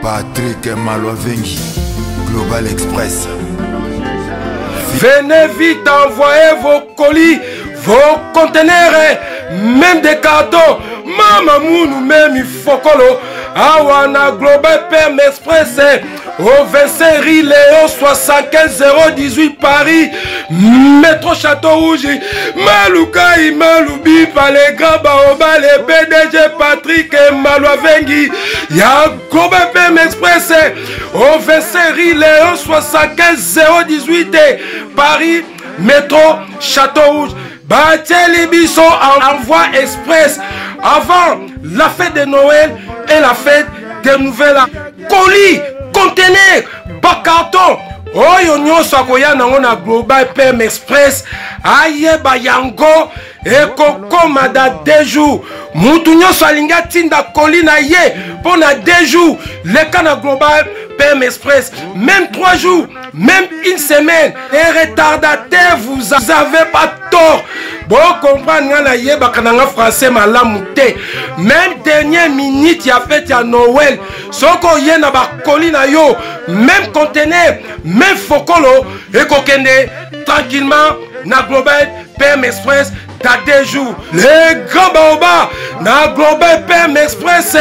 Patrick Malwavengi, Global Express. Venez vite envoyer vos colis, vos conteneurs, même des cartons. Mama Mounou, même Fokolo. Awana Global PM Express au 25 rue Léon 75 018 Paris, métro Château Rouge, Maloukaï, Maloubi, les grands Baoba, les PDG Patrick Malouavengi, ya Global PM Express au 25 rue Léon 75 018 Paris, métro Château Rouge. Batieli biso envoi express avant la fête de Noël et la fête de Nouvel An. Colis, conteneur, bacarton oyo nyonso akoya nango na Global PM Express ayeba yango ekokoma da deux jours. Mutu nyonso alingi atinda colis na ye mpo na deux jours, leka na Global PM Express, même 3 jours, même une semaine. Les retardataires, vous avez pas tort. Bon, comprendre nga na yebaka na nga français malamu te. Même dernière minute ya fête ya Noël, soko ye na ba colis na yo, même conteneur, même fokolo ekokende tranquillement na Global PM Express dans 2 jours. Les grands baobabs na Global PM Express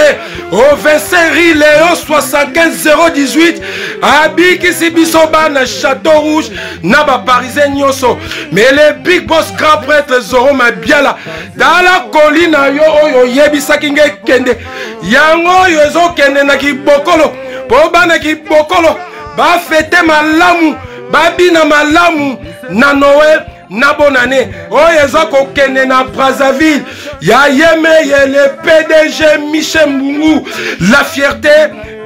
au 25 rue Léon 75 018 abikisi biso bana Château Rouge na ba parisien nyonso. Mais le big boss grand prêtre Zoro Mabiala dala koli na yo oyo oyebisaki nge kende yango oyo ezokende na kibokolo po bana kibokolo bafete malamu babina malamu na Noël na bonne année oyo eza kokende na Brazzaville ya yemeye le PDG Michel Mbungu, la fierté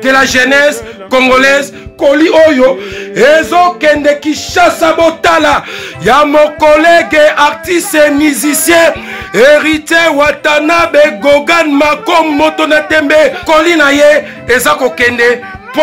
de la jeunesse congolaise. Koli oyo ezokende Kinshasa botala ya mon collègue artiste et musicien Héritier Watanabe Gogan Makom moto na tembe. Koli na ye eza kokende po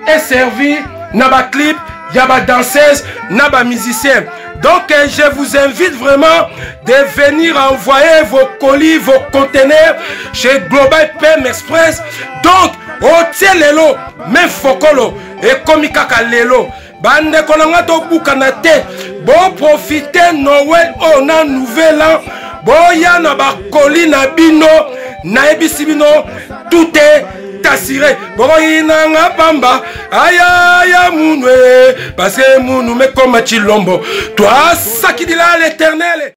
eservi na ba clip ya ba danseuse na ba musicien. Donc je vous invite vraiment de venir envoyer vos colis, vos conteneurs chez Global PM Express. Donc otie lelo même fokolo ekomi kaka lelo. Bandeko na nga tobukana te, boprofite Noël oyo na nouvel an, boya na bakoli na bino, nayebisi bino tout est assuré. Boyinanga pamba aya ya munwe parce que munu mekoma chilombo toi sakidila l'éternel.